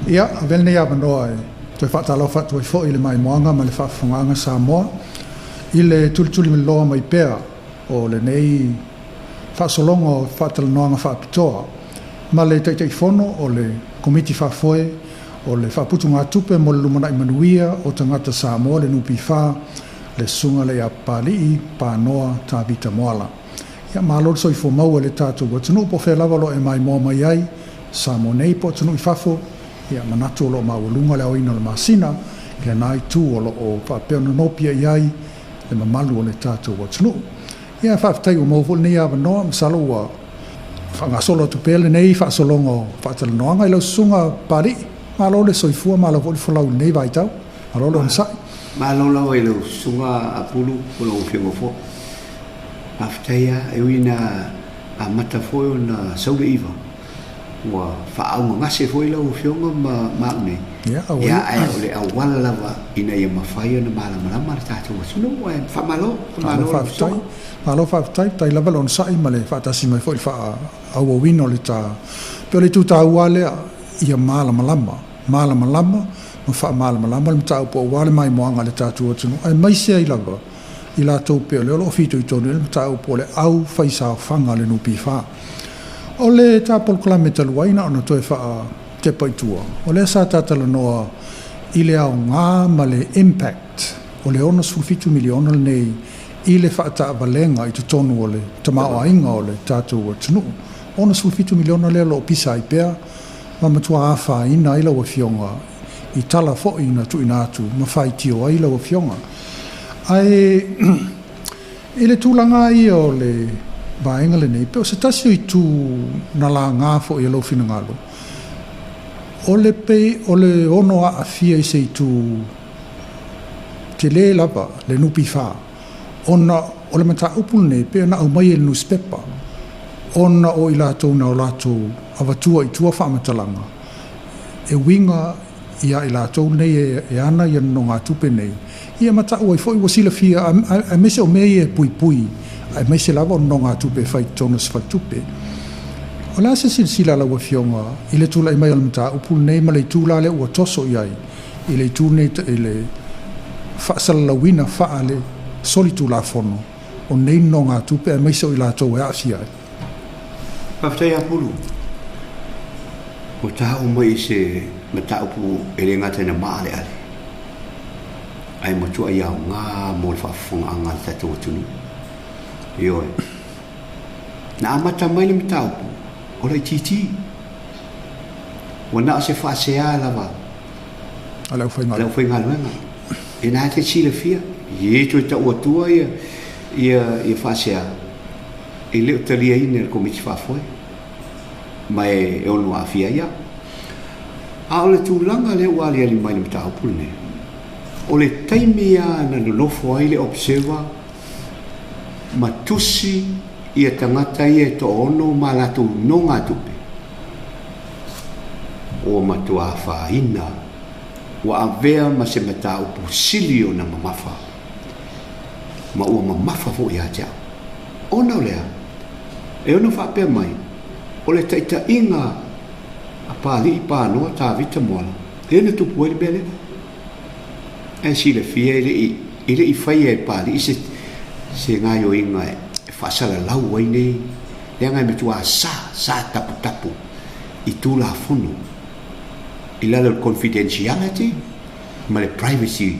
Ia, avea lenei avanoa e toe faatalofa atu ai foi i le maimoaga ma le faafofogaaga Samoa i le tulituliloa mai pea o lenei faasologa o faatalanoaga faapitoa ma le Taitaifono o le Komiti Faafoe o le Faaputugatupe mo le Lumanai Manuia o Tagata Samoa le NPF, le Susuga i le Papali'i Panoa Tavita Moala. Ia malo le soifua maua i le tatou atunuu po o fea lava o lo o e maimoa mai ai, Samoa nei po o atunuu i fafo, ia manatu o lo o maualuga le aoina o le masina i lena itu o lo o faapea ona nopiai ai le mamalu o le tatou atunuu. Ia faafetai ua maua foi lenei avanoa, masalo ua faagasolo atu pea lenei faasologa o faatalanoaga i lau Susuga Papali'i, malo le soifua malo foi le folau i lenei vaitau. Malo le onosai. Malo lava i lau Susuga Apulu po o lau Afioga foi. Faafetai lava, e ui ina amata foi ona sau le iva, ua faaaaogagase foi lau Afioga ma au nei, ia ae o le auala lava ina ia mafai ona malamalama le tatou atunuu. Ae faamalo, faamalo lau Susuga. Malo faafetai, faafetai lava le onosai ma le faatasi mai foi i le faaauauina o le ta. Pei o le itu taua lava lea, ia malamalama, malamalama ma faamalamalama le mataupu aua le maimoaga a le tatou atunuu, aemaise ai lava i latou pei o lea o lo o fitoitonu i ai le mataupu o le aufaisaofaga a le NPF. O le ta polokalame talu ai na ona toe faatepa i tua, o lea sa ta talanoa i le aoga ma le impact o le $67 miliona lenei i le faataavalega i totonu o le tamaoaiga o le tatou atunuu. $67 miliona lea o lo o pisa ai pea ma matua afaina ai lau Afioga i tala foi na tuuina atu ma faitio ai lau Afioga. Ae i le tulaga ia o le vaega lenei, pe o se tasi o itu na laga foi e lou finagalo, o le pei o le ono aafia i se itu tele lava le NPF, ona o le mataupu lenei pei ona aumai e le nusipepa, ona o i latou na o latou avatua i tua faamatalaga e uiga ia i latou nei e ana ia nonogatupe nei, ia ma tau ai foi ua silafia, aemaise o mea ia e puipui, aemaise lava o nonogatupe e fai i totonu o se faletupe. O le a se silasila a lau Afioga i le tulai mai o le mataupu lenei ma le itu la lea ua toso i ai i le itu lenei i le faasalalauina faale-solitulafono o nei nonogatupe aemaise o i latou e aafia ai? Faafetai Apulu. Ua taua mai i se mataupu e le gata ina maaleale, ae matuai aoga mo le faafofogaaga a le tatou atunuu. Ioe. Na amata mai le mataupu o laitiiti. Ua na o se faasea lava a le aufaigaluega. E na te silafia, e toe tau atua ia faasea, e le o taliaina e le Komiti Faafoe, ma e ono aafia ai au. A o le tulaga lea ua aliali mai i le mataupu lenei, o le taimi lava na nonofo ai le Observer ma tusi ia tagata ia e toaono ma latou nogatupe, ua matua afaina, ua avea ma se mataupu sili ona mamafa, ma ua mamafa foi ia te au. Ona o le a? E ono faapea mai, o le taitaiga a Papalii Panoa Tavita Moala, lea na tupu ai le mea lea. Ae silafia e le i, e le i faia e Papalii se, se gaoioiga e faasalalau ai nei, leaga e matua sa, sa taputapu i Tulafono i lalo o le confidentiality ma le privacy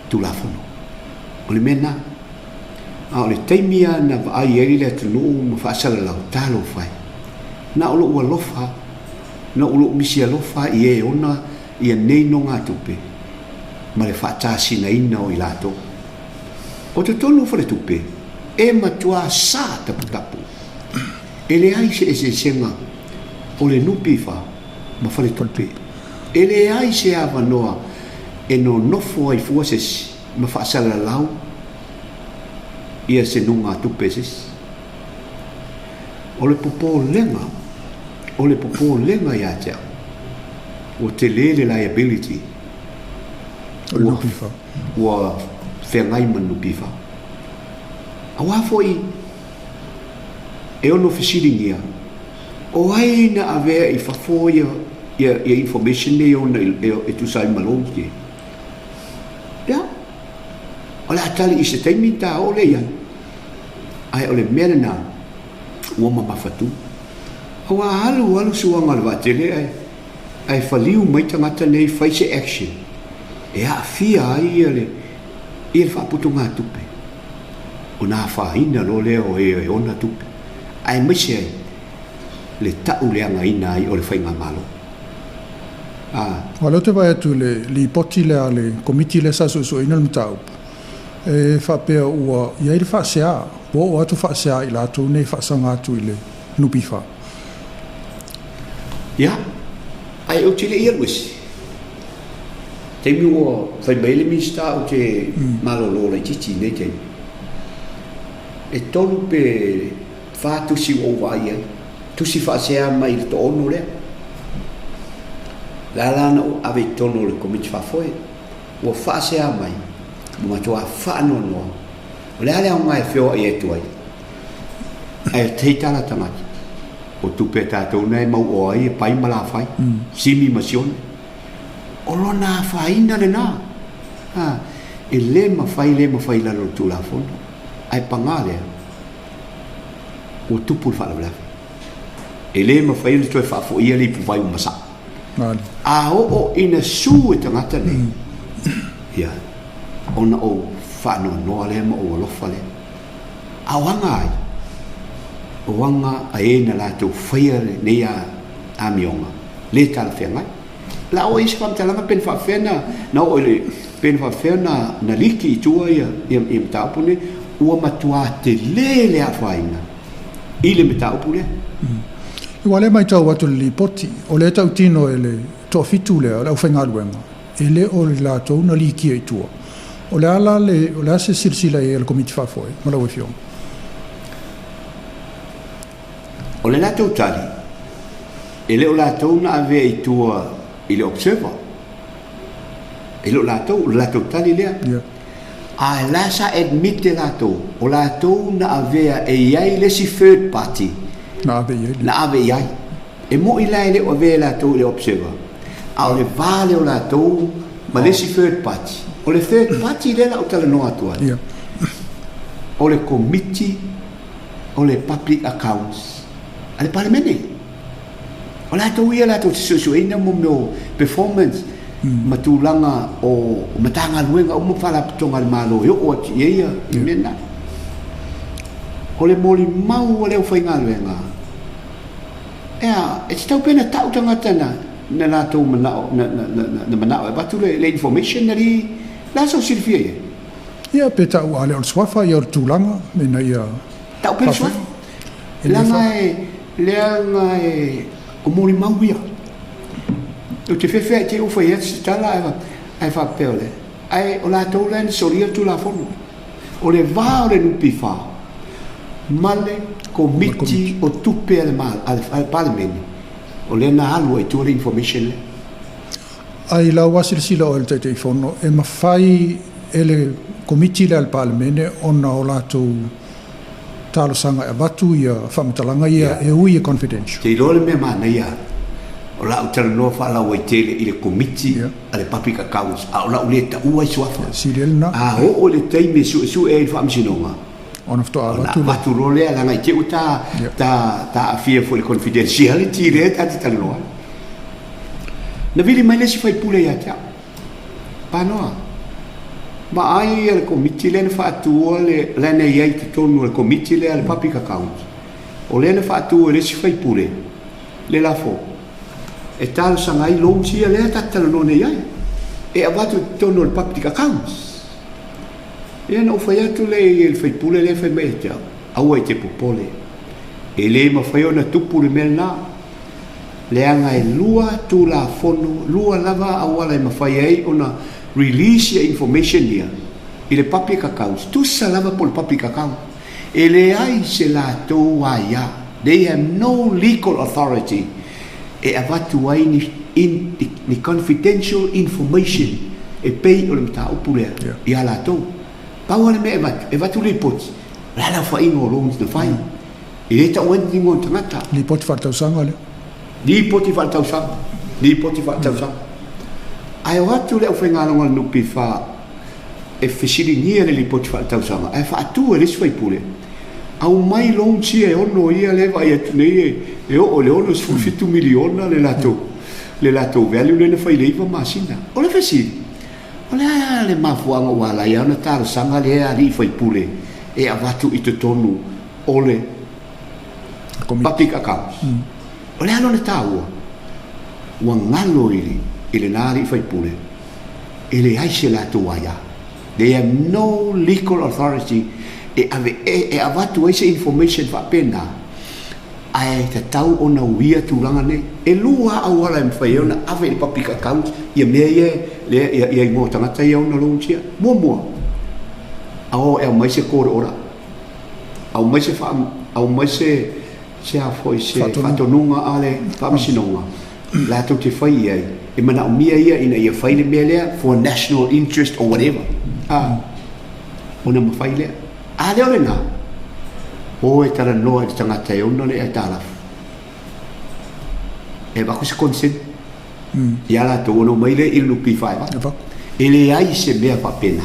Tulafono. O le mea lena. A o le taimi lava na vaai ai le atunuu ma faasalalau, talofa e, na o lou alofa, na o lou misi alofa i e ona ia nei nogatupe ma le faatasinaina o i latou. O totonu o faletupe, e matua sa taputapu. E leai se eseesega o le NPF ma faletupe. E leai se avanoa e nonofo ai fua se isi ma faasalalau ia se nogatupe e se isi. O le popolega, o le popolega ia te au, ua tele le liability ua feagai ma le NPF. Aua foi e ono fesiligia, o ai na avea i fafo ia ia ia information nei ona e tusa ai ma loans nei. Ia, o le a tali i se taimi ta oo lea i ai. Ae o le mea lena ua mamafatu. Aua a alu alu suaga o le vaatele ae ae faliu mai tagata nei fai se action e aafia ai ia le ia le faaputugatupe ona afaina loa lea o e e ona tupe aemaise ai le ta'u leagaina ai o le faigamalo. A. Aua o lea ou te vaai atu i le lipoti lea a le Komiti lea sa suesueina le mataupu, e faapea ua i ai le faasea, ua oo atu faasea i latou nei e faasaga atu i le NPF. Ia, ae ou te le i alu ese. Taimi ua fai mai ai le Minisita ou te malolo laitiiti i lenei taimi. E tolu pe fa tusi ua ou vaai ai, tusi faasea mai i le toaono lea. O le a la na ou ave i totonu o le Komiti Faafoe, ua faasea mai ma matua faanoanoa. O le a le aoga e feoai atu ai? Ae tei tala tagata, o tupe a tatou na e mauoa ai e pai ma lafai, simi ma sione. O lona afaina lena. Ha, e le mafai, le mafai i lalo o le Tulafono. Ae paga lea, ua tupu le faalavelave. E le mafai ona toe faafoia le ipuvai ua masaa. A oo ina su e tagata nei, ia, ona ou faanoanoa lea ma ou alofa lea. A o aga ai? O aga a e na latou faia lenei amioga le talafeagai. O le a oo i ai se faamatalaga pe na faapefea na, na oo i le, pe na faapefea na, na liki i tua ia, ia, ia mataupu nei, ua matuā tele le afaina i le mataupu lea. Aua o lea e matau atu i le lipoti, o lea e tautino e le toafitu lea o le aufaigaluega, e le o i latou na likia i tua. O le a la le, o le a se silasila i ai a le Komiti Faafoe ma lau Afioga? O le latou tali, e le o latou na avea i tua i le Observer. E le o latou, o le latou tali lea. Yeah. A la sa admit e latou, o latou na avea e i ai le isi third party na ave i ai. Na ave i ai. E moi la e le o avea e latou i le Observer, a o le va lea o latou ma le isi third party. O le third party lea la ou talanoa atu ai. Yeah. O le Komiti o le Public Accounts a le Palemene. O latou ia latou te suesueina mo mea o performance ma tulaga o Matagaluega uma ma Faalapotopotoga a le Malo e oo atu i ai ia mea na. O le molimau a le aufaigaluega, ea, e tatau pea ona tau tagata na, na latou manao, na, na, na, na manao e avatu le, le information na li, la sa ou silafia i ai. Ia, pe tau a le o le suafa, ia o le tulaga, ina ia... Tau pea le suafa. Leaga e, leaga e, o molimau ia. Ou te fefe i te i ua fai atu se tala ae, ae faapea o le, ae o latou la na solia le Tulafono. O le va o le NPF ma le Komiti o Tupe a le, a le Palemene, o lea na alu ai i tua le information lea. A i lau asilasila oe i le Taitaifono, e mafai e le Komiti lea a le Palemene ona o latou talosaga e avatu ia faamatalaga ia e ui e confidential. Te iloa le mea manaia, o la ou talanoa faalauaitele i le Komiti a le Public Accounts, a o la ou le taua ai suafa. Sili ai lena. A oo i le taimi e suesue ai le Faamasinoga, Ona faatoa avatu lea. Ona avatu loa lea, leaga i te i ua ta, ta, ta aafia foi i le confidentiality lea ta te talanoa ai. Na vili mai le isi faipule ia te au, Panoa, vaai ia le Komiti lea na faatu le, lea na i ai i totonu o le Komiti lea a le Public Accounts, o lea na faatu e le isi faipule le lafo e talosaga ai loans ia lea ta te talanoa nei ai, e avatu i totonu o le Public Accounts. Ia na ou fai atu lea i le faipule lea fai mai ia te au, aua e te popole, e le mafai ona tupu le mea lena, leaga e lua Tulafono, lua lava auala e mafai ai ona release ia information ia i le public accounts, tusa lava po o le public account, e leai se latou aia, they have no legal authority e avatu ai ni, in, ni confidential information e pei o le mataupu lea ia latou. Pau lava le mea e avatu, e avatu lipoti, o le a le aofaiga o loans na fai. E le tau ai ni igoa o tagata. Lipoti faaletausaga lea. Lipoti faaletausaga. Lipoti faaletausaga. Ae o atu le aufaigaluega a le NPF e fesiligia le lipoti faaletausaga ae faatu e le isi faipule, aumai loans ia e ono ia lea e vaai atu nei e oo i le $67 miliona le latou le latou value lea na fai i le 9 masina. O le fesili, o le a le mafuaaga ua ala ai ona talosaga lea alii faipule e avatu i totonu o le public accounts? O le a lona taua? Ua galo i lena alii faipule e leai se latou aia. They have no legal authority e ave e avatu ai se information faapena, ae tatau ona uia tulaga nei. E lua lava auala e mafai ai ona ave i le public account ia mea ia ia ia igoa o tagata ia ona loans ia. Muamua, ao e aumai se court order, aumai se aumai se se a foi se faatonuga a le Faamasinoga latou te fai i ai, e manaomia ia ina ia fai le mea lea for national interest or whatever, a ona mafai lea. A lea o lena, o e talanoa i le tagata e ona le aitalafu, e avatu se consent ia latou ona omai lea i le NPF e avatu. E leai se mea faapena.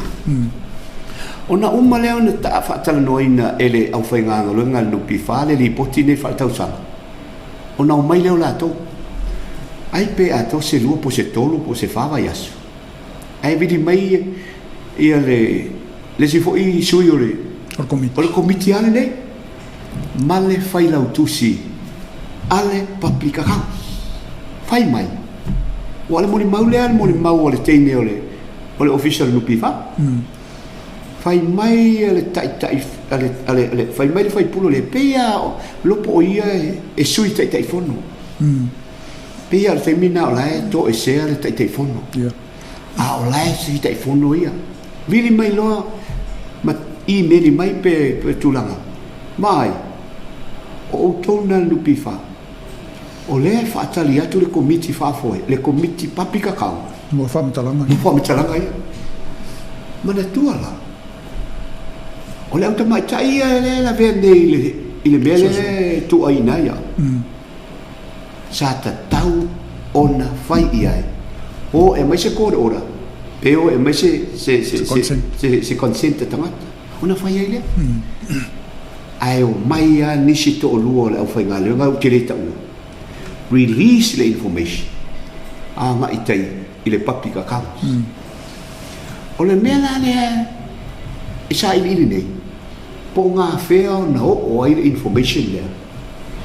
Ona uma lea ona faatalanoaina e le aufaigaluega a le NPF le lipoti lenei faaletausaga, ona omai lea o latou. Ai pe atoa se lua po o se tolu po o se fa vaiaso, ae vili mai ia le isi foi sui o le Komiti lava lenei ma le failautusi a le Public Accounts. Fai mai, ua o le molimau lea le molimau a le teine o le o le Ofisa o le NPF. Fai mai le taitai a le, a le, fai mai le faipule o le pei lava lopo o ia e sui Taitaifono. Pei lava o le taimi lena o la e toesea le Taitaifono. A o la e sui Taitaifono ia. Vili mai loa ma imeli mai pe, pe tulaga. Vaai, o outou na le NPF, o lea e faatali atu le Komiti Faafoe, le Komiti Public Account. Mo faamatalaga ia. Mo faamatalaga ia. Manatua la, o le au tamaitai ia lea e lavea nei i le, i le mea lea e tuuaiina ai au. Sa tatau ona fai i ai, o e aumai se court order, pe o e aumai se, se, se, se, se, se consent a tagata, ona fai ai lea. Ae omai lava nisi toalua o le aufaigaluega ou te le taua, release le information agai tai i le public accounts. O le mea la lea e sailiili nei, po o gafea ona oo ai le information lea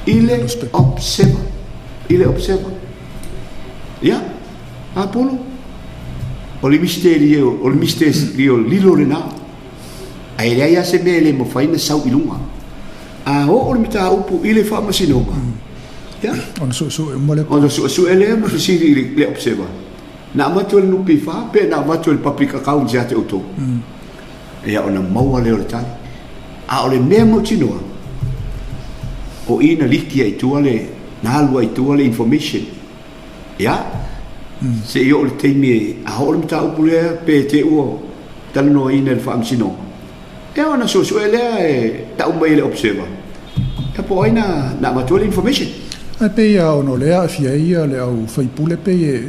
i le observer, i le observer. Ia, Apolo, o le misterio, o le misterio lilo lena. Ae leai lava se mea e le mafai ona sau i luga. A oo le mataupu i le faamasinoga, ia, Ona suesue uma lea. Ona suesue lea ma fesili i le observer, na avatu e le NPF pe na avatu e le Public Accounts ia te outou? Ia, ona maua lea o le tali. A o le mea mautinoa, o i na liki ai i tua le, na alu ai i tua le information. Ia, se i oo i le taimi a oo le mataupu lea pe te ua talanoaina e le Faamasinoga, ia ona suesue lea e tau mai e le Observer, ia po o ai na avatu ai le information. Ae pei lava ona o lea e aafia ai le au faipule pei e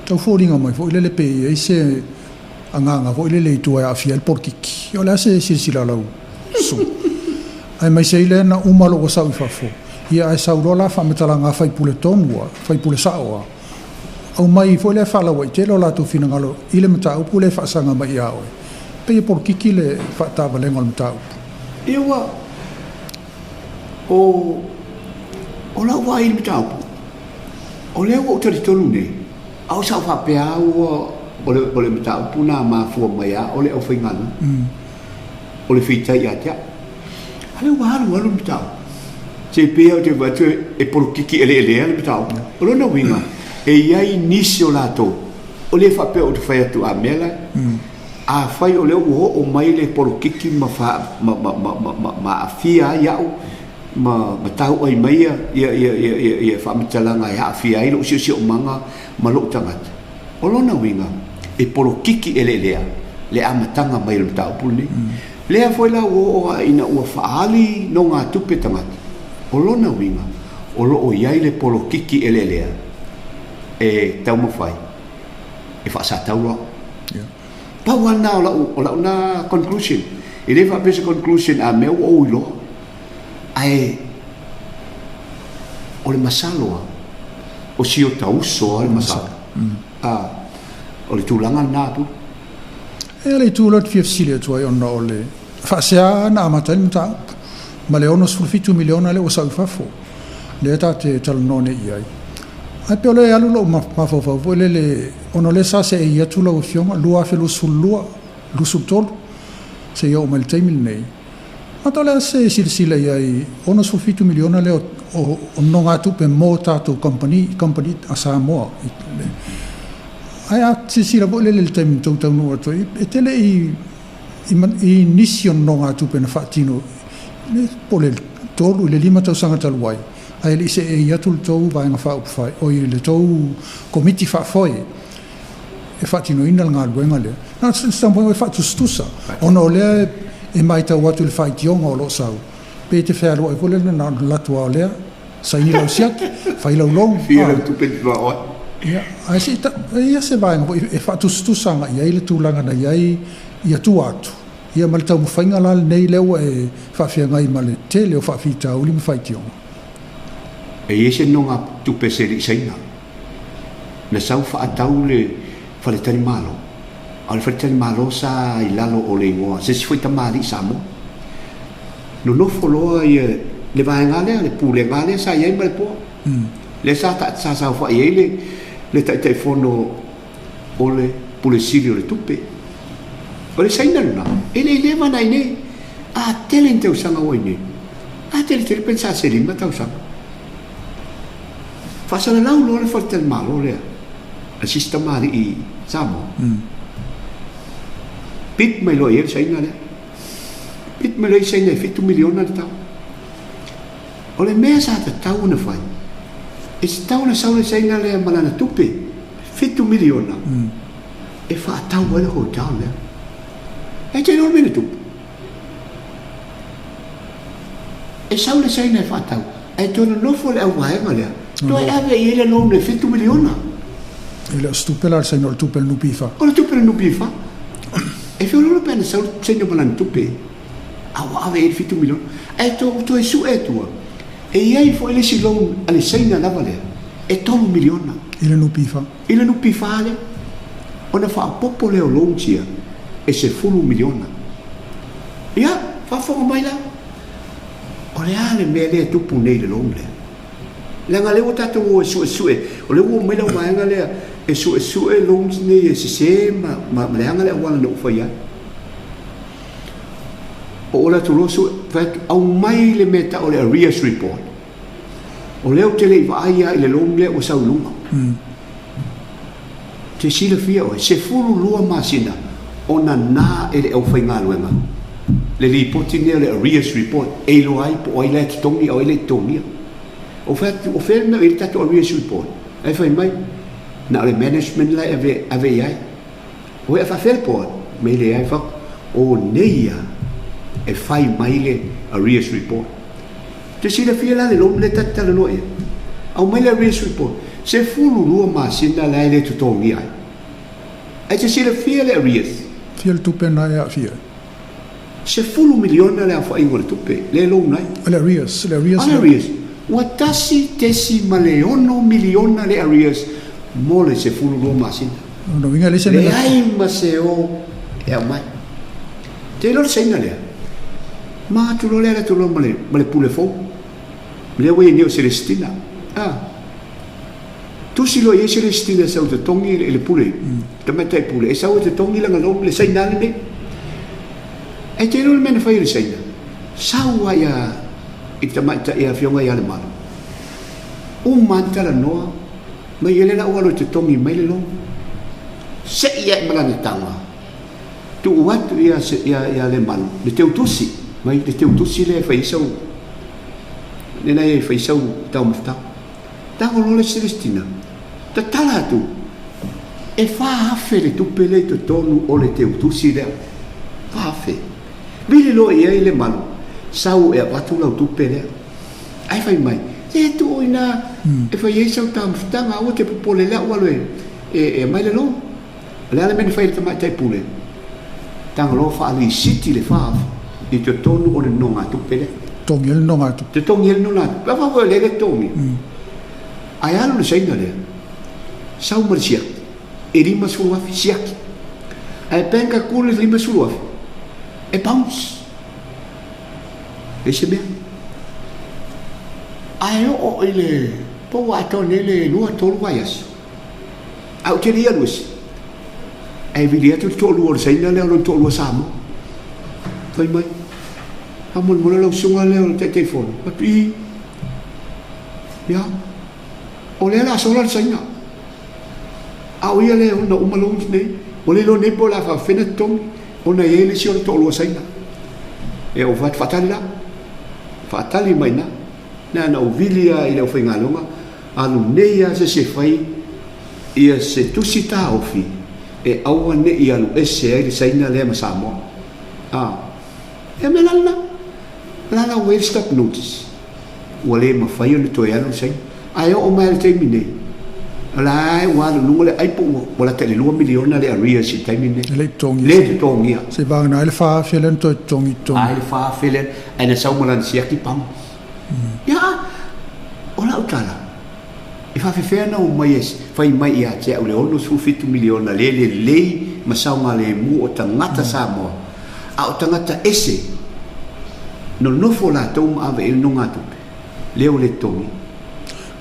tau foliga mai foi lele pe i ai se agaga foi lele i tua e aafia ai le polokiki. O le a se silasila a lau sui? Aemaise ai lea na uma loa ua sau i fafo, ia ae sau loa la faamatalaga a faipule tonu a, faipule sao a, aumai foi lea faalauaitele o latou finagalo i le mataupu lea e faasaga mai ia oe. Pei e polokiki le faataavalega o le mataupu. Ia ua, o, o lau vaai i le mataupu, o lea ua ou talitonu nei, a o sa ou faapea lava ua, o le, o le mataupu na mafua mai lava o le aufaigaluega. O le feitai ia te au. A lea ua alu alu le mataupu. Se pei lava ou te vaai atu e polokiki eleelea le mataupu. O lona uiga, e i ai nisi o latou, o lea faapea ou te fai atu a mea la, afai o lea ua oo mai le polokiki ma, fa, ma, ma, ma, ma, ma, ma aafia ai au, ma, ma tauai mai ia, ia, ia, ia, ia, ia faamatalaga e aafia ai lou siosiomaga ma lou tagata. O lona uiga, e polokiki eleelea le amataga mai o le mataupu lenei. Lea foi la ua oo lava ina ua faaali nogatupe tagata. O lona uiga, o lo o i ai le polokiki eleelea E taumafai e faasatau loa. Pau lava lena o lau, o lau na conclusion. E le faapea se conclusion a mea ua ou iloa. Ae o le masalo lava, o si ota uso lava le masalo. A, o le tulaga lena Pule. E le itu lea ou te fia fesili atu ai ona o le faasea na amata ai le mataupu ma le $67 miliona lea ua sau i fafo lea ta te talanoa nei i ai. Ae pei o lea e alu lou mafaufau foi lele ona o lea sa seei atu lau Afioga 2022, 23 seia oo mai i le taimi lenei. Mata o le a se silasila i ai $67 miliona lea o nonogatupe mo tatou kamupani, kamupani a Samoa. Ae a silasila foi lele i le taimi na tou taunuu atu ai, e te le i i nisi o nonogatupe na faatino po o le 3 i le 5 tausaga talu ai, ae le i seei atu le tou Vaega Faaupufai, oi le tou Komiti Faafoe e faatinoina le galuega lea. Na o se taumafaiga e faatusatusa, ona o lea e matau atu i le faitioga o lo o sau, pe te fealuai foi lea na ona alu atu lava o lea, saini lau siaki, fai lau loan. Fia lau tupe i tua oe. Ia, ae se i i ai se vaega foi e faatusatusa agai i ai le tulaga na i ai ia tua atu, ia ma le taumafaiga la lenei lea ua e faafeagai ma le tele o faafitauli ma faitioga. E i ai se nogatupe se alii Saina na sau faatau le faletalimalo, a o le faletalimalo sa i lalo o le igoa se isi foi tamalii Samoa. Nonofo loa ia le vaega lea, le pulega lea sa i ai ma le poa, lea sa sa saofai ai le le Taitaifono o le Pule Sili o le Tupe. O le Saina lena, e le i leva ona i inei, a tele ni tausaga ua i inei, a tele tele pe sa se 5 tausaga. Faasalalau loa le faletalimalo lea a si isi tamalii Samoa. Bid mai loa i ai le Saina lea. Bid mai loa i ai le Saina e $7 miliona le tau. O le mea sa tatau ona fai, e tatau ona sau le Saina lea ma lana tupe, $7 miliona, e faatau ai le hotel lea. E te iloa le mea na tupu? E sau le Saina e faatau, ae toe nonofo le auvaega lea, toe ave i ai le loan e $7 miliona. E le o se tupe la a le Saina, o le tupe a le NPF. O le tupe a le NPF. E feoloolo pe ana sau le Saina ma lana tupe, a ua ave i ai le $7 miliona. Ae toe, toe sue atua, e i ai foi le isi loan a le Saina lava lea, e $3 miliona. I le NPF. I le NPF lea. Ona faaopoopo lea o loans ia e $10 miliona. Ia, faafofoga mai la, o le a le mea lea e tupu nei i le loan lea? Leaga o lea ua tatou o e suesue, o lea ua omai le auvaega lea e suesue loans nei e sese ma, ma, ma leaga le auala na ou faia ai. Oo atu loa sue, fai atu, aumai le mea e tau o le arrears report. O lea ou te le i vaai lava i le loan lea ua sau i luga. Te silafia oe, 12 masina o nana e le aufaigaluega le lipoti lenei o le arrears report e iloa ai po o ai la e totogi a o ai le i totogia. Ou fai atu, o fea le mea o i ai le tatou arrears report? Ae fai mai, na o le management la e ave, ave i ai. Oi a faafea le board? Mei leai fai atu, o nei ia e fai mai le arrears report. Te silafia la le loan lea ta te talanoa i ai? Aumai le arrears report, 12 masina la e le totogia ai. Ae te silafia le arrears? Fia le tupe na e aafia ai? $10 miliona le aofaiga o le tupe lea e loan ai. O le arrears, le arrears. O le arrears, ua $1.6 miliona le arrears mo le 12 masina. Lona uiga e leai se mea. Leai ma se o e aumai. Te iloa le Saina lea? Ma atu loa le ala atu loa ma le, ma le pule fou. Lea ua i ai nei o Celestina. Ah. Tusi loa i ai Celestina e sau e totogi i le pule, tamaitai pule, e sau e totogi lana loan le Saina lenei. Ae te iloa le mea na fai e le Saina? Sau lava ia i le tamaitai ia Afioga ia Lemalu. Uma lava talanoa, mai ia lea la ua alu e totogi mai le loan. Sei ae ma lana taga. Tuu atu ia ia Lemalu le teutusi, mai le teutusi lea e fai ai sau, lena e fai sau taumafataga. Tago loa le Celestina, tatala atu, e 4,000 le tupe lea i totonu o le teutusi lea. 4,000. Vili loa i ai Lemalu, sau e avatu lau tupe lea. Ae fai mai, Se tuu i ina e fai ai sau taumafataga, aua te popole lea ua alu e aumai le loan. O le a le mea na fai e le tamaitai pule? Taga loa faalisiti le 4000 i totonu o le nonogatupe lea. Totogi ai le nonogatupe. Totogi ai le nonogatupe. Aua foi o lea e le totogia. Ae alu le Saina lea, sau ma le siaki, e 50,000 siaki. Ae bank atu le 50,000, e bounce. Leai se mea. Ae oo i le po ua atoa nei le 2, 3 vaiaso, ae ou te le i alu ese, ae vili atu le toalua o le Saina lea o lona toalua Samoa. Fai mai, faamolemole lau susuga lea o le Taitaifono. Fai atu, ii, ia, o lea o le a sola le Saina. A o ia lea na uma loans nei, ua le iloa nei po o le a faafefea ona totogi, ona e i ai le isi o le toalua Saina. Ia ou fai atu, faatali la, faatali mai ina. Na ona ou vili lava i le aufaigaluega, alu nei lava se isi e fai ia se tusi taofi e aua ne i alu ese ai le Saina lea ma Samoa. A, ia mea la lena. O le a la ua i ai le stop notice? Ua le mafai ona toe alu le Saina. Ae oo mai lava i le taimi nei, o la e ua alu i luga le ai po ua lata i le $2 miliona le arrears i le taimi lenei. E le i totogia. Le totogia. Seivagana ai le 4,000 lea na toe totogi i totonu. Ai le 4,000 lea, ae na sau ma lana siaki pau. Ia, o lau tala, e faafefea ona omai e fai mai ia te au le 67 miliona le lelei ma saogalemu o tagata Samoa, a o tagata ese, nonofo latou ma ave i ai le nogatupe, lea ua le totogi.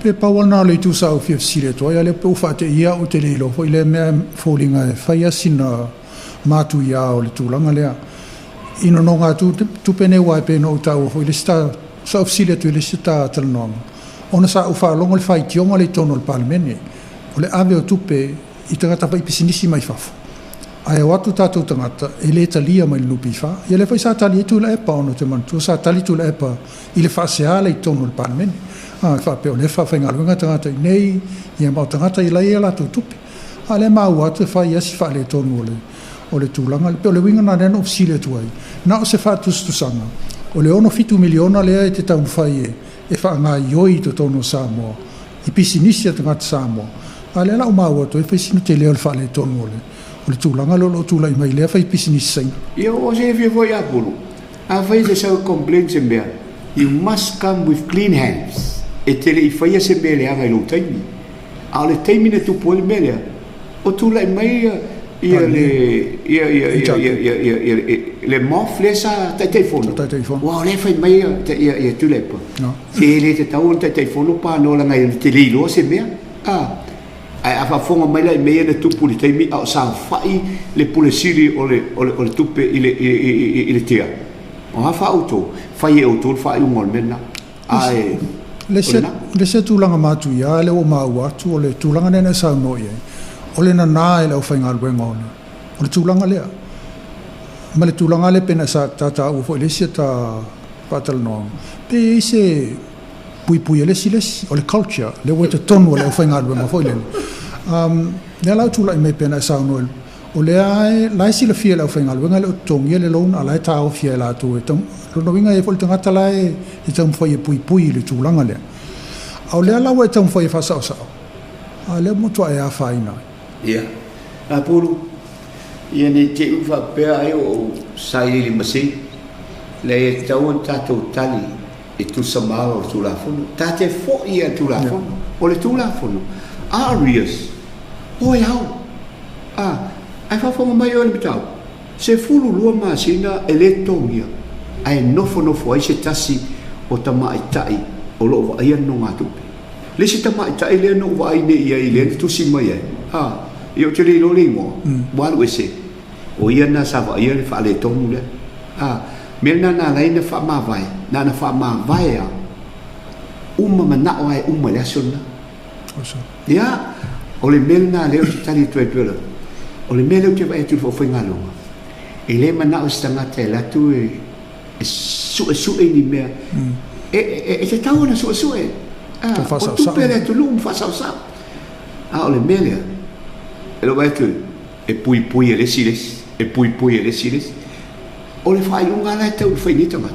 Pe pau lava lena o le itu sa ou fia fesili atu ai, a lea pe ua faateia au ou te le iloa foi lea mea e foliga e fai lava sina matuia o le tulaga lea. I nonogatupe nei aua e pei ona ou taua foi i le isi ta, sa ou fesili atu i le isi ta talanoaga, ona sa ou faalogo i le faitioga lea i totonu o le Palemene, o le ave o tupe i tagata faipisinisi mai fafo, ae o atu tatou tagata e le talia mai le NPF. Ia lea foi sa tali ai Tuilaepa ona ou te manatua sa tali Tuilaepa i le faasea lea i totonu o le Palemene, a faapea o lea e faafaigaluega tagata i inei, ia ma o tagata la e i ai a latou tupe. A o lea e maua atu e fai lava si faaletonu o le o le tulaga lea. E pei o le uiga lena lea na ou fesili atu ai, na o se faatusatusaga, o le 67 miliona lea e te taumafai e faagaoioi i totonu o Samoa i pisinisi a tagata Samoa, a o lea la ua maua atu ai e fai sina tele o le faaletonu o le o le tulaga lea o lo o tulai mai i lea faipisinisi Saina. Ia ua silafia foi ia Pulu, afai e te sau e complain se mea, you must come with clean hands, e te le i faia se mea leaga i lou taimi. A o le taimi na tupu ai le mea lea, o tulai mai ia le ia ia ia ia ia ia ia le MOF lea sa Taitaifono, aua o lea e fai mai ia ia ia Tuilaepa, e le tatau ona Taitaifono pa no leaga e te le iloa se mea, a. Ae a faafofoga mai la i mea ia na tupu i le taimi a o saofai le Pule Sili o le o le o le tupe i le i i le tea, o a fa outou, fai e outou le faaiuga o le mea lena. Ae, o lena. Le isi tulaga matuia lea ua maua atu, o le tulaga lea na e saunoa i ai, o le nana e le aufaigaluega o le, o le tulaga lea. Ma le tulaga lea pei ona sa ta taua foi i le isi ta faatalanoaga, pe i ai se puipui a le isi le isi, o le culture lea ua i totonu o le aufaigaluega foi lele. Um, lea la ua tulai mai pei ona e saunoa i O lea e, la e silafia e le aufaigaluega e le o totogia le loan a la e taofia e latou e tau, lona uiga e i ai foi le tagata la e taumafai e puipui i le tulaga lea. A o lea la ua e taumafai e faasaosao, a o lea ua matuai e afaina ai. Ia, Apulu, ia ne i te i faapea ai ua ou sailiili masini, leai e tatau ona tatou tali e tusa ma ala o le Tulafono. Ta te foi i le Tulafono. O le Tulafono, a arrears, o e ao. A, ae faafofoga mai oe i le mataupu, 12 masina e le totogia, ae nofonofo ai se tasi o tamaitai o lo o vaaia le nogatupe. Le isi tamaitai lea na ou vaai nei i ai lea na tusi mai ai, a, ia ou te le iloa le igoa, ua alu ese, o ia lena sa vaaia le faaletonu lea. A, mea lena na ala ai ona faamavae, na ona faamavae lava, uma manao lava e uma i le aso lena. Ia, o le mea lena lea ou te tali atu ai pei o le, o le mea lea ou te vaai atu i le aufaigaluega, e le manao se tagata e alu atu e suesue ni mea. E, e, e tatau ona suesue. Ah, o tupe a le atunuu ma faasaosao. A o le mea lea, e lou vaai atu, e puipui e le isi le isi, e puipui e le isi le isi. O le faaiuga la e tau i fai nei tagata.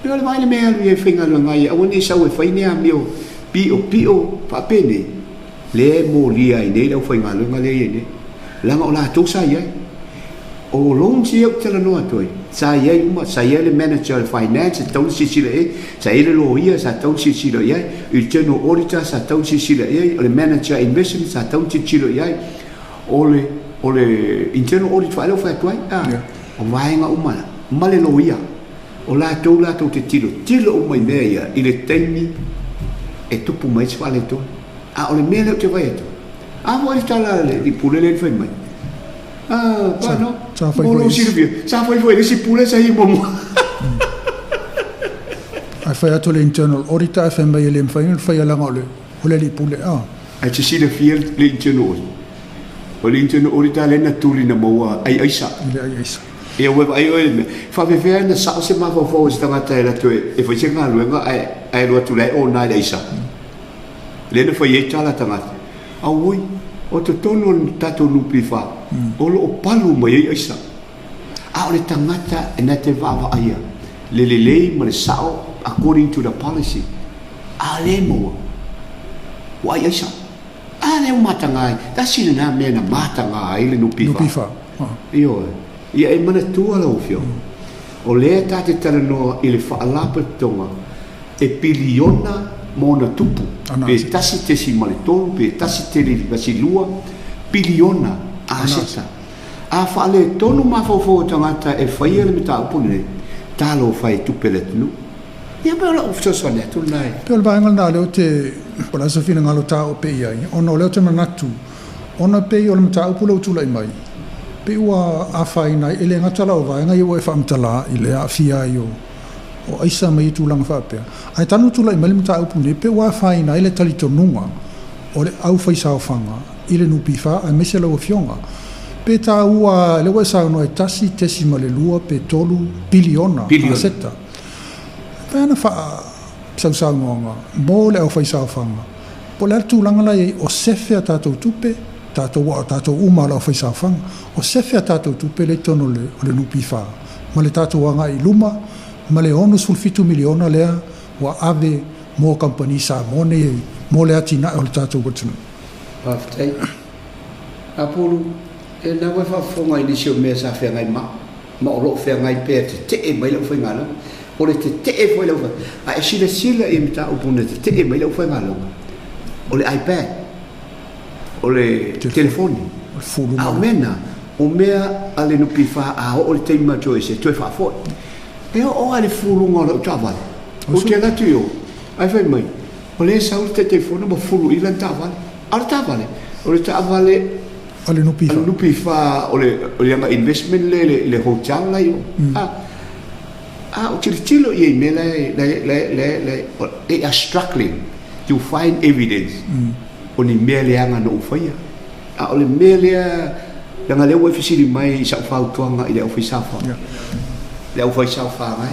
E o le vaai le mea e alu i ai e faigaluega ai, aua ne i sau e fai ni amio piopio faapenei, lea e molia ai nei le aufaigaluega lea e i ai nei, leaga o latou sa i ai. O loans ia ou te talanoa atu ai, sa i ai uma, sa i ai le manager o le finance e tatau ona silasila i ai, sa i ai le loia sa tatau ona silasila i ai, internal auditor sa tatau ona silasila i ai, o le manager investment sa tatau ona tilotilo i ai, o le, o le internal audit foi lea ua fai atu ai, a, o vaega uma na, ma le loia. O latou latou te tilotilo uma i mea ia i le taimi e tupu mai ai se faaletonu. A o le mea lea ou te vaai atu, a foi le tala a le pule lea na fai mai, a, pa no, mo lou silafia, sa fai foi e le isi pule sa ia muamua. Ae fai atu le internal auditor ae fai mai e le mafai ona faia leaga o le, o le alii pule, a. Ae te silafia le internal audit. O le internal auditor lea na tuli na maua ai aisa. I le ai aisa. Ia ua e vaai oe i le mea, e faapefea ona sao se mafaufau o se tagata e alu atu e fai se galuega ae alu atu la e ona i le aisa. Lea na fai ai tala a tagata, Auoi, o totonu o le tatou NPF, o lo o palu mai ai aisa. A o le tagata na te vaavaaia le lelei ma le sao according to the policy, a o lea e maua, ua ai aisa. A lea ua mataga ai, tasi lena mea na mataga ai le NPF. NPF. Ioe. Ia e manatua lau Afioga, o lea ta te talanoa i le Faalapotopotoga e piliona ma ona tupu, pe 1.3 pe 1.2 piliona aseta. A faaletonu mafaufau o tagata e faia le mataupu lenei, talofa e tupe le atunuu. Ia pei o lau fesoasoani atu lena e. Pei o le vaega lena lea ou te, po o le a se finagalo ta oo pea i ai, ona o lea ou te manatu, ona pei o le mataupu lea ua tulai mai, pei ua afaina ai, e le gata la o vaega ia ua e faamatala i le aafia ai o o aisa ma ia tulaga faapea, ae talu ona tulai mai le mataupu lenei, pei ua afaina ai le talitonuga o le aufaisaofaga i le NPF aemaise lau Afioga. Pe taua, lea ua e saunoa e 1.2 pe 3 piliona aseta. E mafai ona faasausaunonga mo le aufaisaofaga, po o le a le tulaga la e i ai, o sefe a tatou tupe, tatou aua o tatou uma lava o le aufaisaofaga, o sefe a tatou tupe lea i totonu o le NPF ma le tatou agai i luma ma le $67 miliona lea ua ave mo kamupani Samoa nei mo le atinae o le tatou atunuu. Faafetai. Apulu, e na ua e faafofoga i nisi o mea sa feagai ma au, ma o lo o feagai pea e tetee mai le aufaigaluega. O le tetee foi i le aufaigaluega, a e silasila i mataupu na tetee mai le aufaigaluega, o le iPad, o le telefoni, a o mea na, o mea a le NPF a oo i le taimi matou ese, toe faafoi. E oo lava i le fuluga o lau taavale, ou te alu atu i o, ae fai mai, o lea e sau le Taitaifono ma fulu i lana taavale. A o le taavale, o le taavale a le NPF, NPF o le ana investment lea i le hotel la i o. A o tilotilo i ai i mea la e, they are struggling to find evidence o ni mea leaga na ou faia. A o le mea lea, leaga lea ua e fesili mai i sau fautuaga i le aufaisaofaga, le aufaisaofaga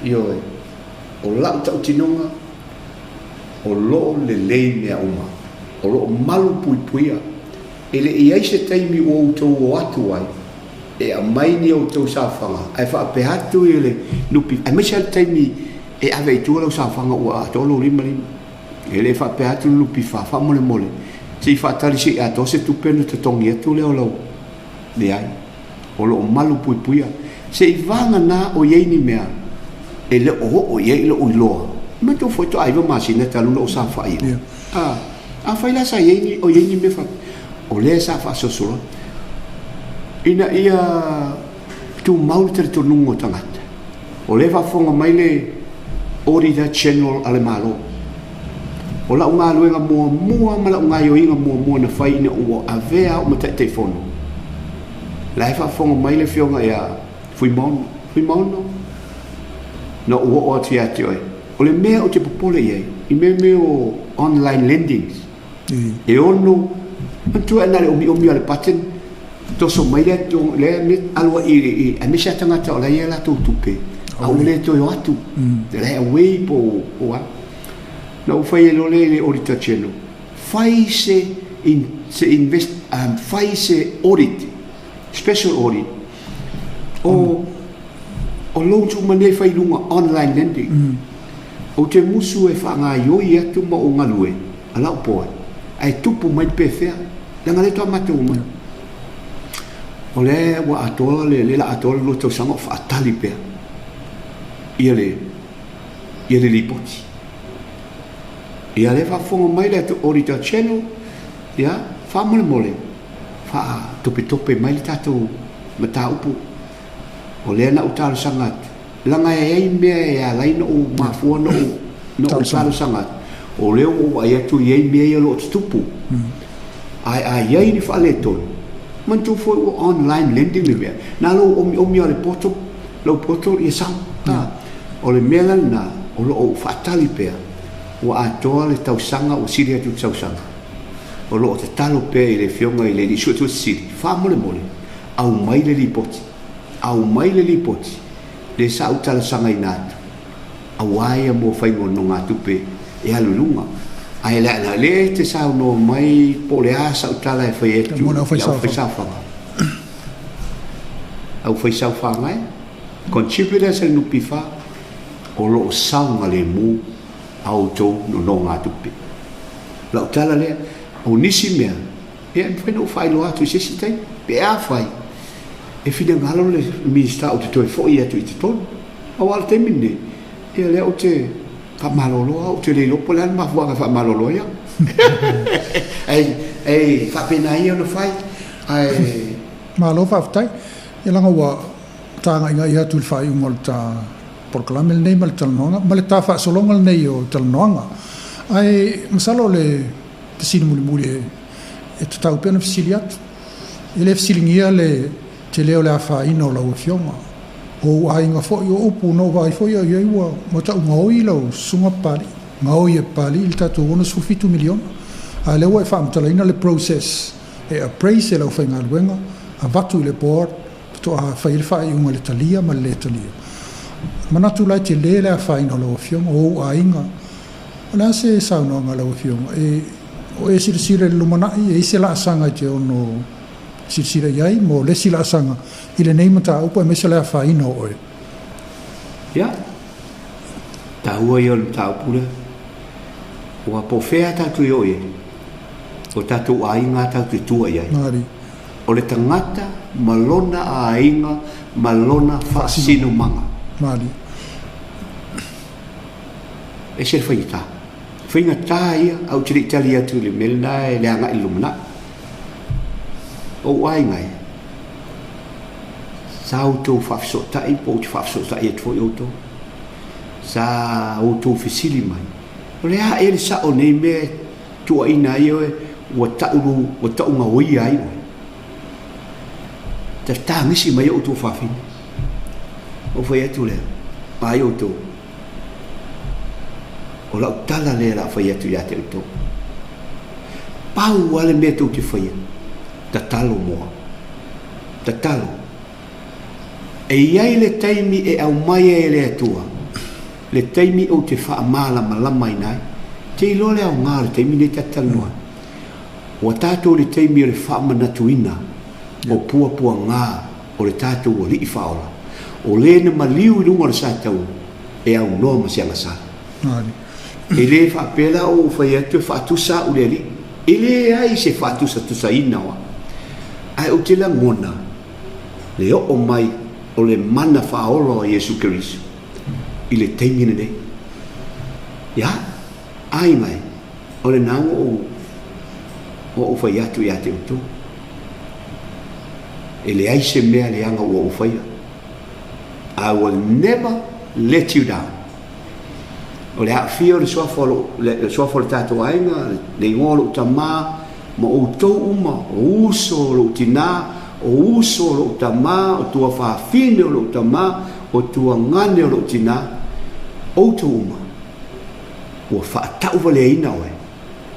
e, ioe, o lau tautinoga, o lo o lelei mea uma, o lo o malu puipuia. E le i ai se taimi ua outou o atu ai e aumai ni outou saofaga ae faapea atu i le NPF, aemaise lava le taimi e ave i tua lau saofaga ua atoa lou 5 lima. E le faapea atu le NPF, faamolemole, se i faatali se i atoa se tupe ona totogi atu lea o lau. Leai. O lo o malu puipuia. Se i vagana o i ai ni mea e le o oo i ai lou iloa. Manatua foi toa 9 masina talu ona ou saofai i o. A, afai la sa i ai ni, o i ai ni mea faapea, o lea sa faasolosolo ina ia tumau le talitonuga o tagata. O lea e faafofoga mai le Auditor General a le Malo. O lau galuega muamua ma lau gaoioiga muamua na fai ina ua avea au ma Taitaifono, la e faafofoga mai le Afioga ia Fuimaono. Fuimaono, na ou oo atu ia te oe, o le mea ou te popole i ai, i mea mea o online lendings, E ono, manatua na o le omiomi o le button, toso mai lea, lea mea alu ai i, aemaise lava tagata o la e i ai a latou tupe, a ua le toe o atu, la e away po o a. Na ou fai ai loa lea i le Auditor General, fai se, in, se invest, fai se audit, special audit, o, O loans uma nei e fai i luga online lending. Ou te musu e faagaioi atu ma ou galue a lau poe, ae tupu mai le pefea, leaga lea faatoa matou omai. O lea ua atoa le lea la atoa le lua tausaga o faatali pea ia le ia le lipoti. Ia lea faafofoga mai le Auditor General, ia faamolemole faatopetope mai le tatou mataupu. O lea na ou talosaga atu, leaga e i ai mea e ala ai ona ou mafua ona ou talosaga atu, o lea ua ou vaai atu e i ai mea ia o lo o tutupu. Ae a i ai ni faaletonu, manatua foi ua online lending le mea, na lou omiomi lava o le portal, lau portal ia sau. O le mea la lena o lo o ou faatali pea, ua atoa le tausaga, ua sili atu i le tausaga, o lo o tatalo pea i le Afioga i le Alii Suetusi Sili, faamolemole, aumai le lipoti, aumai le lipoti, lea sa ou talosagaina atu, aua ia mo faiga o nonogatupe e alu i luga. Ae leaga o lea e te saunoa mai po o le a sau tala e fai atu i le aufaisaofaga. Aufaisaofaga e, contributors a le NPF, o lo o saogalemu a outou nonogatupe. O lau tala lea, o nisi mea, Ia, e mafai ona ou faailoa atu i se isi taimi, pe afai e finagalo le Minisita ou te toe foi atu i totonu. Aua o le taimi lenei, ia lea ou te faamalolo lava, ou te le iloa po o le a le mafuaaga e faamalolo ai au. Ae, e faapena ia ona fai, ae... Malo faafetai. Ia leaga ua ta agaigai atu i le faaiuga o le ta polokalame lenei ma le talanoaga, ma le ta faasologa lenei o talanoaga. Ae masalo o le fesili mulimuli e tatau pea ona fesili atu. E le fesiligia le tele o le afaina o lau Afioga, o ou aiga foi, o upu na ou vaai foi au i ai ua tau gaoi lau Susuga Papalii, gaoi e Papalii le tatou $67 miliona. A o lea ua e faamatalaina le process e appraise e le aufaigaluega, avatu i le board, faatoa fai ai le faaiuga i le talia ma le le talia. Manatu la e tele le afaina o lau Afioga, o ou aiga. O le a se saunoaga a lau Afioga? E, o e silasila i le lumanai, e i ai se laasaga e te ono silasila i ai mo le isi laasaga i lenei mataupu aemaise o le afaina o oe? Ia, taua ia o le mataupu lea. Aua po o fea tatou te o i ai, o tatou aiga lava tatou te tua i ai. Malie. O le tagata ma lona aiga ma lona faasinomaga. Malie. Ese le faigata. Faigata ia, ae ou te le i tali atu i le mea lena e le agai i le lumanai. O ou aiga e, sa outou faafesootai po ou te faafesootai atu foi outou. Sa outou fesili mai, o le a ea le sao o nei mea e tuuaina ai oe ua tau, ua tau gaoia ai oe? Tagisi mai outou fafine. Ou fai atu lea, ai outou, O lau tala lea o le a fai atu ia te outou. Pau lava le mea tou te faia, tatalo mo au. Tatalo. E i ai le taimi e aumai ai e le Atua, le taimi ou te faamalamalamaina ai. Te iloa le aoga o le taimi lenei ta te talanoa ai. Ua tatou i le taimi o le faamanatuina o puapuaga o le tatou Alii Faaola, o le na maliu i luga o le sataua e aunoa ma se agasala. E le faapea la o ou fai atu e faatusa au i le Alii. E leai se faatusatusaina o au. Ae ou te lagona le oo mai o le mana faaola o Iesu Keriso i le taimi lenei. Ia, aiga e, o lena ua ou, ua ou fai atu ia te outou. E leai se mea leaga ua ou faia. I will never let you down. O le aafia o le suafa o lou, le suafa o le tatou aiga, le igoa o lou tama, ma outou uma, o uso o lou tinā, o uso o lou tama, o tuafafine o lou tama, o tuagane o lou tinā, outou uma, ua faatauvaleaina oe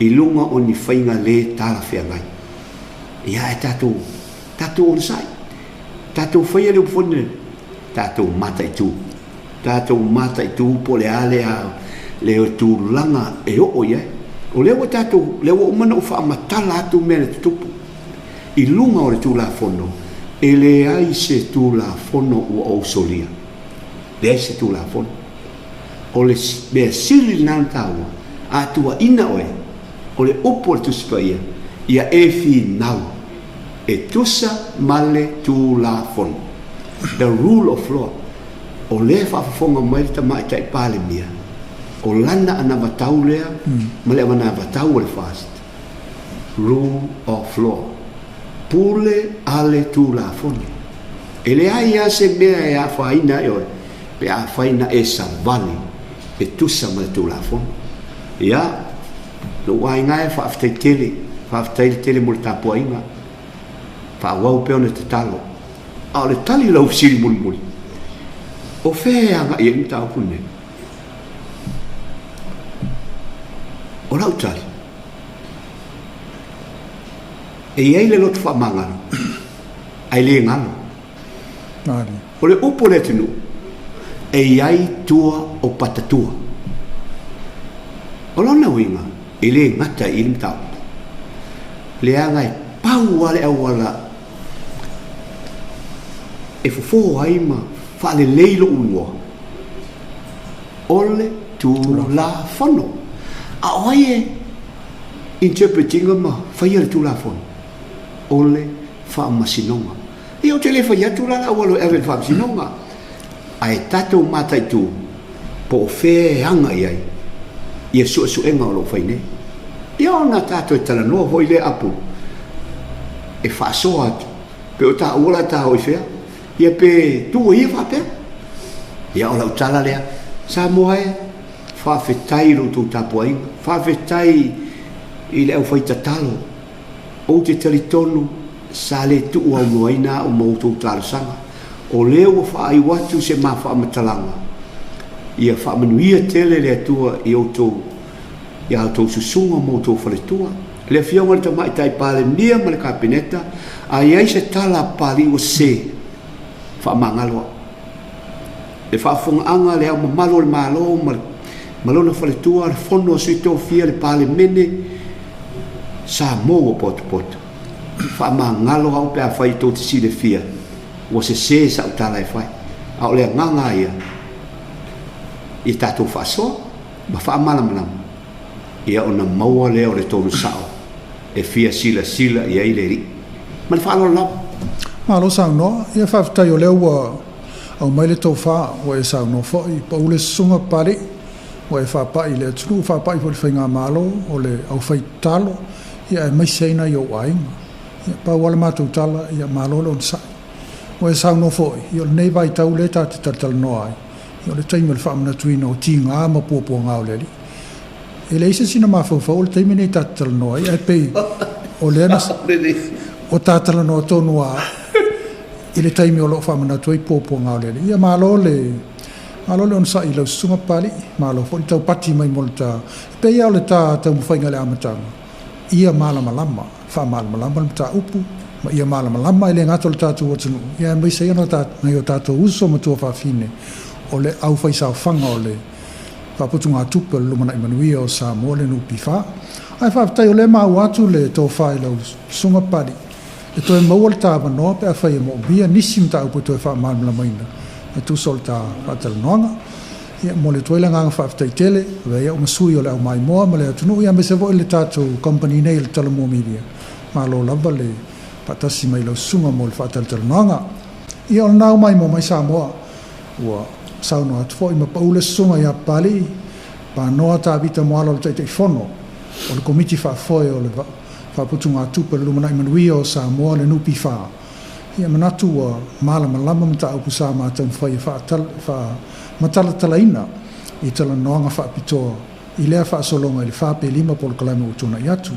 i luga o ni faiga le talafeagai. Ia ae tatou, tatou onosai. Tatou faia le upu foi lenei, tatou mataitu. Tatou mataitu po o le a le, le tulaga e oo i ai. O lea ua tatou, lea ua uma ona ou faamatala atu mea na tutupu. I luga o le Tulafono, e leai se Tulafono ua ou solia. Leai se Tulafono. O le mea sili lena ona taua, a tuuaina oe, o le upu a le Tusi Paia, ia e finau e tusa ma le Tulafono, the rule of law. O lea e faafofoga mai le Tamaitai Palemia, o lana anavatau lea ma le anavatau a le FAST, rule of law, pule a le Tulafono. E leai lava se mea e afaina ai oe pe afai na e savali e tusa ma le Tulafono. Ia, lou aiga e, faafetai tele, faafetai le tele mo le tapuaiga. Faaauau pea ona tatalo. A o le tali i lau fesili mulimuli, o fea e agai ai le mataupu lenei? O lau tali, e i ai le loto faamagalo, ae le galo. O le upu a le atunuu, e i ai tua o patatua. O lona uiga, e le gata i i le mataupu, leaga e pau lava le auala e fofo ai ma faalelei lou igoa, o le Tulafono. A o ai e interpret ina ma faia le Tulafono? O le Faamasinoga. Ia ou te le fai atu la le auala e ave i le Faamasinoga, ae tatou mataitu po o fea e aga i ai ia suesuega o lo o fai nei. Ia ona tatou talanoa foi lea Apu e faasoa atu, pe o taua la ta o i fea, ia pe tuu ia faapea. Ia o lau tala lea, Samoa e, faafetai i lo outou tapuaiga, faafetai i le aufai tatalo. Ou te talitonu sa le tuuaunoaina au ma outou talosaga. O lea ua faaiu atu se ma faamatalaga, ia faamanuia tele le Atua i outou, i a outou susuga ma outou faletua. Le Afioga i le Tamaitai Palemia ma le Kapeneta, a i ai se tala a Papalii ua sese, faamagalo au. Le faafofogaaga a Le Ao Mamalu o le Malo ma, ma lona faletua, le Fono a Sui Tofia, le Palemene, Samoa ua potopoto. Faamagalo au pe afai tou te silafia ua sese sau tala e fai. A o le agaga lava ia, ia tatou faasoa ma faamalamalama, ia ona maua lea o le tonu sao e fia silasila i ai le Alii. Ma le faaaloalo lava. Malo saunoa. Ia faafetai o lea ua aumai le tofa ua e saunoa foi. Pau le susuga Papalii ua e faapai i le atunuu, faapai foi i le faigamalo o le aufai tatalo, ia aemaise ai nai ou aiga. Ia pau lava le matou tala, ia malo le onosai. Ua e saunoa foi, ia o lenei vaitau lea ta te talatalanoa ai, ia o le taimi o le faamanatuina o tiga ma puapuaga o le Alii. E leai se isi na mafaufau o le taimi lenei ta te talanoa ai, ae pei o lea na o ta talanoa tonu lava i le taimi o lo o faamanatu ai puapuaga o le Alii. Ia malo le Malo le onosai i lau susuga Papalii, malo foi le taupati mai mo le ta, e pei lava o le ta taumafaiga i le amataga, ia malamalama, faamalamalama le mataupu, ma ia malamalama e le gata o le tatou atunuu, ia aemaise ai ona nai o tatou uso ma tuafafine o le aufaisaofaga o le faaputugatupe o le Lumanai Manuia o Samoa, le NPF. Ae faafetai o lea e maua atu le tofa i lau susuga Papalii, E toe maua le ta avanoa pe afai e moomia nisi mataupu e toe faamalamalamaina e tusa o le ta faatalanoaga. Ia, momoli atu ai le agaga faafetai tele, avea ai au ma sui o le au maimoa ma le atunuu, ia aemaise foi le tatou company nei o le Talomua Media. Malo lava le faatasi mai i lau susuga mo le faatalatalanoaga. Ia, o lena au maimoa mai Samoa, ua saunoa atu foi ma pau le susuga ia Papalii Panoa Tavita Moala o le Taitaifono o le Komiti Faafoe o le Faaputugatupe o le Lumanai Manuia o Samoa, le NPF. Ia manatu ua malamalama mataupu sa ma taumafai e faamatalatalaina i talanoaga faapitoa i lea faasologa i le fa pe lima polokalame ua tuanai atu.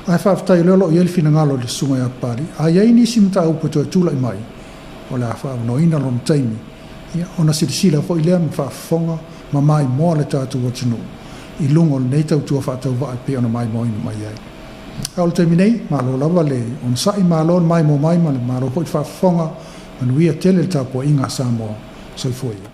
Ae faafetai o lea o lo o i ai le finagalo i le Susuga ia Papalii, a i ai nisi mataupu e toe tulai mai, o le a faaavanoaina lona taimi, ia, ona silasila foi lea ma faafofoga ma maimoa le tatou atunuu i luga o lenei tautua faatauvaa e pei ona maimoaina mai ai. A o le taimi nei, malo lava le onosai, malo le maimoa mai ma le malo foi le faafofoga, manuia tele le tapuaiga a Samoa. Soifua ia.